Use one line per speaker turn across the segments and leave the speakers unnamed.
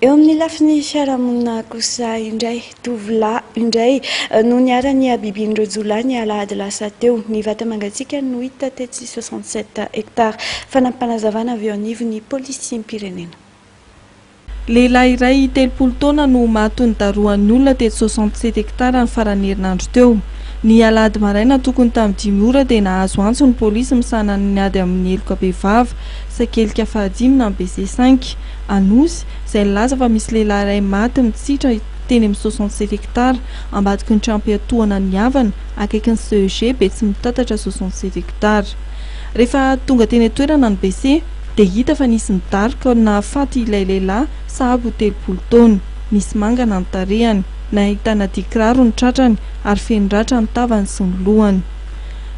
Eo amin'ny lafiny fiarahamonina kosa indray, tovolahy indray no niharan'ny habibian'ireo jiolahy ny alahady lasa teo. Ny vata-mangatsiaka no hita tetsy 67 hectares. Fanampim-panazavana avy eo anivon'ny polisim-pirenena.
Lehilahy iray 30 taona no maty nodarohan'ny olona tetsy 67 hectares ny faran'ny herinandro teo. Ny alahady maraina tokony tamin'ny 5 ora dia nahazo antso ny polisy misahana ny ady amin'ny heloka bevava, sakelika fahadimy na BC cinq. Anosy, izay nilaza fa misy lehilahy iray maty mitsitra teny amin'ny 67 hectares ambadiky ny trano-piatohana ny havana, akaikin'ny CEG Betsimitatatra 67 hectares. Rehefa tonga teny an-toerana ny BC dia hita fa nisy nidaroka nahafaty ilay lehilahy sahabo ho 30 taona. Nisy mangana ny tarehiny, nahitana dian-kiraro ny tratrany ary feno ratra ny tavany sy ny lohany.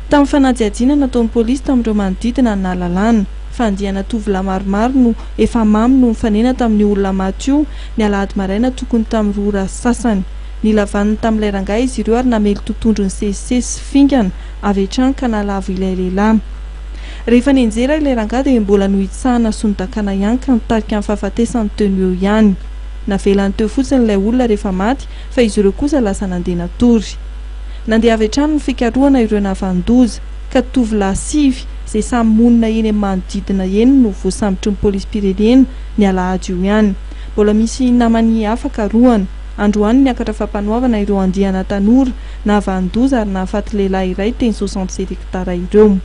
Tamin'ny fanadihadiana nataon'ny polisy tamin'ireo manodidina no nahalalana fa andiana tovolahy maromaro no efa mamo no nifanena tamin'io olona maty io ny alahady maraina tokony tamin'ny 2 ora sy sasany. Nila vaniny tamin'ilay rangahy izy ireo ary namely totohondry nisesisesy sy fingana avy hatrany ka nahalavo ilay lehilahy. Rehefa nianjera ilay rangahy dia mbola nohitsahana sy nodakana ihany ka nitarika ny fahafatesany teo no eo ihany. Navelany teo fotsiny ilay olona rehefa maty fa izy ireo kosa lasa nandeha natory. Nandeha avy hatrany ny fikarohana ireo nahavanon-doza, ka tovolahy sivy izay samy monina eny amin'ny manodidina eny no voasambotry ny polisim-pirenena ny alahady io ihany. Mbola misy namany hafa karohana. Androany niakatra fampanoavana ireo andiana tanora nahavanon-doza ary nahafaty lehilahy iray teny 67 hectares ireo.